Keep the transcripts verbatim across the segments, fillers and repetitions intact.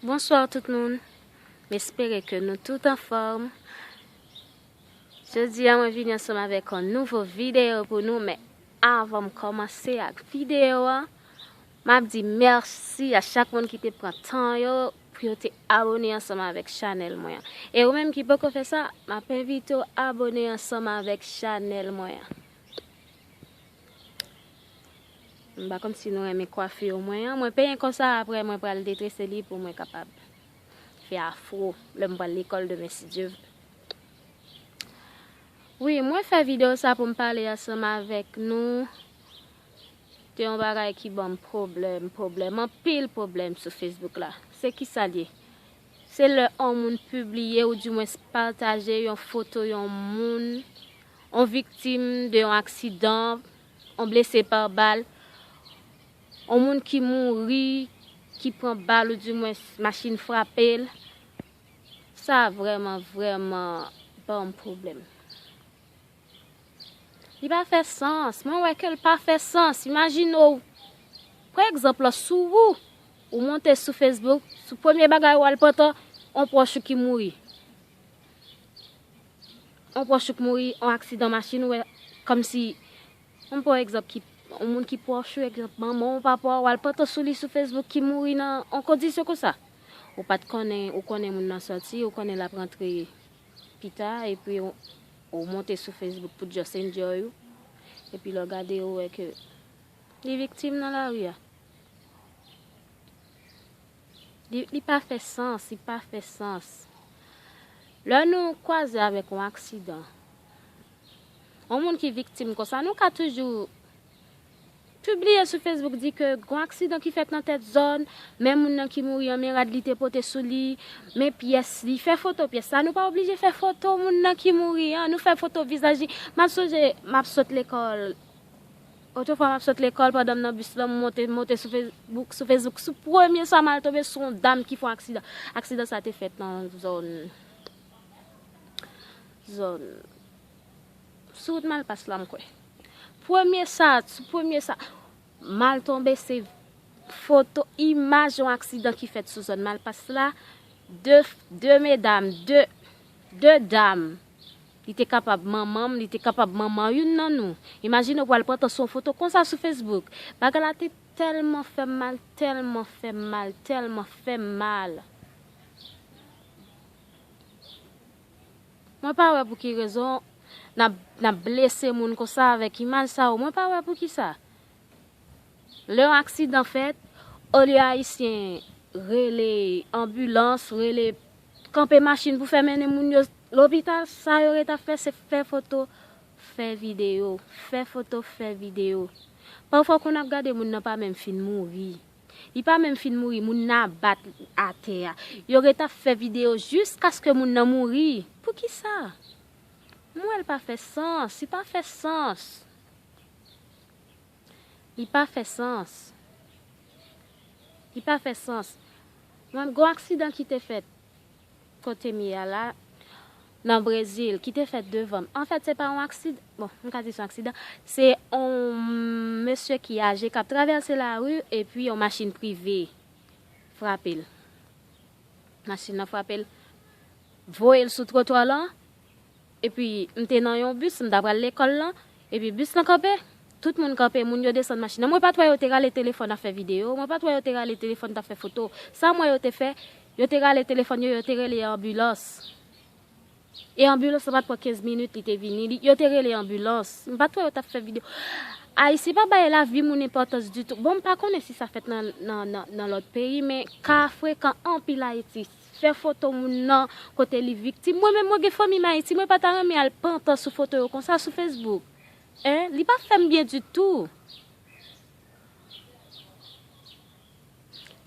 Bonswa tout moun. M espere ke nou tout anfòm. Jodi a, mwen vini ansanm avèk yon nouvo videyo pou nou, men avan m kòmanse ak videyo a, m ap di mèsi a chak moun ki te pran tan yo pou yo te abòne ansanm avèk chanèl mwen an. E ou menm ki poko fè sa, m ap envite w abòne ansanm avèk chanèl mwen an. M pa konn si nou renmen kwafi mwen an. Mwen penyen konsa, apre mwen pral detrese li pou mwen kapab fè afro lè m pral lekòl demen, si Dye vle. Wi, mwen fè videyo sa pou m pale ansanm avèk nou de yon bagay ki ban m pwoblèm, pwoblèm, anpil pwoblèm sou Facebook la. Se kisa l ye? Se lè yon moun pibliye oudimwens pataje yon foto yon moun, yon viktim de yon aksidan, yon blese pa bal, yon moun ki mouri, ki pran bal oudimwens machin frape l. Sa vrèman, vrèman ban m pwoblèm. Li pa fè sans. Mwen wè ke l pa fè sans. Imajine w, pa egzanp, sou ou, ou monte sou Facebook, sou premye bagay ou al pantan, yon pwòch ou ki mouri. Yon pwòch ou ki mouri, yon aksidan machin, ou wè, kòmsi, yon pa egzanp, ki, yon moun ki pwòch ou, egzanp, manman w, papa w, ou al pantan sou li sou Facebook ki mouri nan yon kondisyon konsa. Ou pa t konnen, ou konnen moun nan sòti, ou konnen l ap rantre pita, epi ou, ou monte sou Facebook pou just enjoy ou. Epi lè w gade, ou wè ke li viktim nan lari a. Li, li pa fè sans, li pa fè sans. Lè nou kwaze avèk yon aksidan, yon moun ki viktim konsa, nou ka toujou pibliye sou Facebook, di ke gon aksidan ki fèt nan tèt zòn, men moun nan ki mouri an, men rad li te pote sou li, men pyès li, fè foto pyès la. Nou pa oblije fè foto moun nan ki mouri an, nou fè foto vizaj li. M ap sonje, m ap sot lekòl. Otrefwa, m ap sot lekòl, pandan m nan bis lan, m monte, monte sou Facebook, sou Facebook, sou premye sa, m al tonbe sou yon dam ki fè yon aksidan. Aksidan sa te fèt nan zòn, zòn, sou wout Malpas la, m kwè. Premye sa, sou premye sa, m al tonbe, se foto, imaj yon aksidan ki fèt sou zòn Malpas la. De, de medam, de, de dam. Li te kapab manman m, li te kapab manman youn nan nou. Imajine w pral pran tan sou yon foto konsa sou Facebook. Bagay la te tèlman fè m mal, tèlman fè m mal, tèlman fè m mal. Mwen pa wè pou ki rezon n ap, n ap blese moun konsa avèk imaj sa yo. Mwen pa wè pou ki sa. Lè yon aksidan fèt, olye Ayisyen rele anbilans, rele kanpe machin pou fè mennen moun yo lopital, sa yo ret ap fè, se fè foto, fè videyo, fè foto, fè videyo. Pafwa, w konn ap gade moun nan pa menm fin mouri. Li pa menm fin mouri, moun nan abat atè a. Yo ret ap fè videyo jiskaske moun nan mouri. Poukisa? Mwen, l pa fè sans, li pa fè sans. Li pa fè sans. Li pa fè sans. Mwen, gon aksidan ki te fèt kote m ye a la, nan Brezil, ki te fèt devan m. Anfèt, se pa yon aksidan, bon, m ka di se yon aksidan. Se yon mesye ki aje k ap travèse lari, epi yon machin prive frape l. Machin nan frape l, voye l sou twotwa lan, epi m te nan yon bis, m ta pral lekòl lan, epi bis lan kanpe, tout moun kanpe, moun yo desann machin nan. Mwen pa t wè yo te rale telefòn ap fè videyo, mwen pa t wè yo te rale telefòn t ap fè foto. Sa m wè yo te fè, yo te rale telefòn yo, yo te rele anbilans. E anbilans lan pa t pran kenz minit, li te vini. Li, yo te rele anbilans. M pa t wè yo t ap fè videyo. Ayisyen pa bay lavi moun enpòtans ditou. Bon, m pa konnen si sa fèt nan, nan, nan, nan lòt peyi, men ka frekan anpil Ayiti. Fè foto moun nan kote li viktim. Mwen menm, mwen gen fanmi m Ayiti, mwen pa ta renmen al pran tan sou foto yo konsa sou Facebook. Hein? Li pa fè m byen ditou.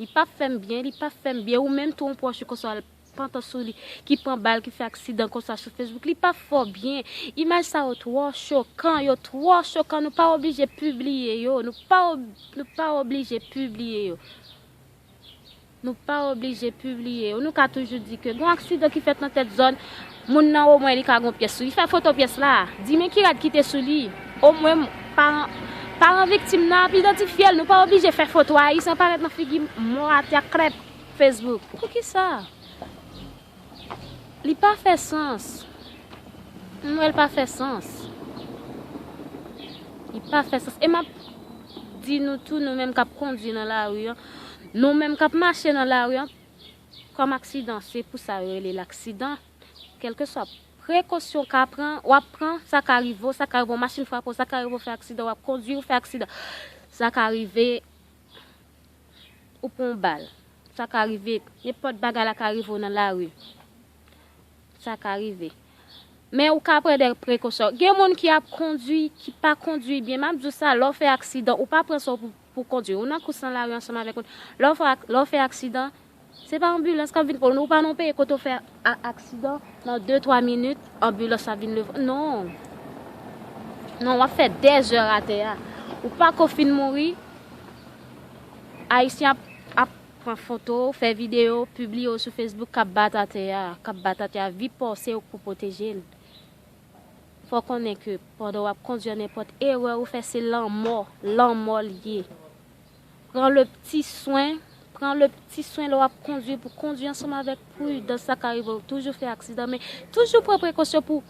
Li pa fè m byen, li pa fè m byen. Ou menm tou, yon pwòch ou konsa al pantan sou li, ki pran bal, ki fè aksidan konsa sou Facebook, li pa fè w byen. Imaj sa yo twò chokan, yo twò chokan. Nou pa oblije pibliye yo, nou pa ob-, nou pa oblije pibliye yo. Nou pa oblije pibliye yo. Nou ka toujou di ke gon aksidan ki fèt nan tèt zòn, moun nan omwen li ka gon pyès sou li. Fè foto pyès la. Di men ki rad ki te sou li. Omwen paran, paran viktim nan ap idantifye l. Nou pa oblije fè foto Ayisyen parèt nan figi mò atè ak krèp. Facebook. Poukisa? Li pa fè sans. M wè l pa fè sans. Li pa fè sans. E m ap di nou tou, nou menm k ap kondui nan lari an, nou menm k ap mache nan lari an, kòm aksidan, se pou sa yo rele l aksidan. Kèlkeswa prekosyon w ka pran, w ap pran, sa ka rive w, sa ka rive w, machin frape w, sa ka rive w fè aksidan, w ap kondui, ou fè aksidan. Sa ka rive ou pran yon bal. Sa ka rive, nenpòt bagay la ka rive w nan lari. Sa ka rive. Men ou ka pran de prekosyon. Gen moun ki ap kondui, ki pa kondui byen. M ap di w sa, lè w fè aksidan, ou pa pran sa w pou, pou kondui. Ou nan kous nan lari ansanm avèk moun. Lè w fè ak-, lè w fè aksidan, se pa anbilans k ap vin pran w. Ou pa nan yon peyi kote w fè a-, aksidan, nan de, twa minit, anbilans ap vin leve w. Non. Non, w ap fè dèzè atè a. Ou pa ko fin mouri. Ayisyen ap, ap pran foto, fè videyo, pibliye yo sou Facebook, k ap bat atè a, k ap bat atè a. Vi pa w se ou k pou pwoteje l. Fò w konnen ke pandan w ap kondui an, nenpòt erè ou fè, se lanmò, lanmò l ye. Pran le pti swen, pran le pti swen lè w ap kondui pou kondui ansanm avèk pridans, sa ka rive w toujou fè aksidan, men toujou pran prekosyon pou,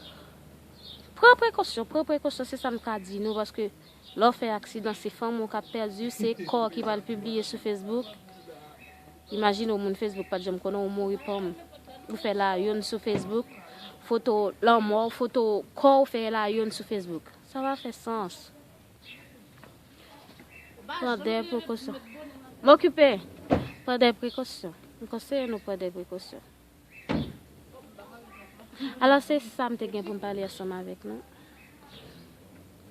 pran prekosyon, pran prekosyon, se sa m ka di nou, paske lè w fè aksidan, se fanmi w k ap pèdi, se kò w ki pral pibliye sou Facebook. Imajine w, moun Facebook pa t janm konnen w mouri, pòm, ou fè la youn sou Facebook, foto lanmò w, foto kò w, fè la youn sou Facebook. Sa pa fè sans. Pran de prekosyon. M okipe. Pran de prekosyon. M konseye nou pran de prekosyon. Alò, se sa m te gen pou m pale ansanm avèk nou.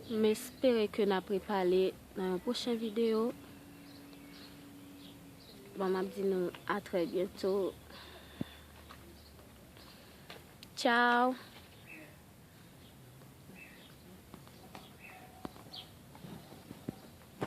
M espere ke n ap repale nan yon pwochen videyo. Bon, m ap di nou a trè byento. Tchao.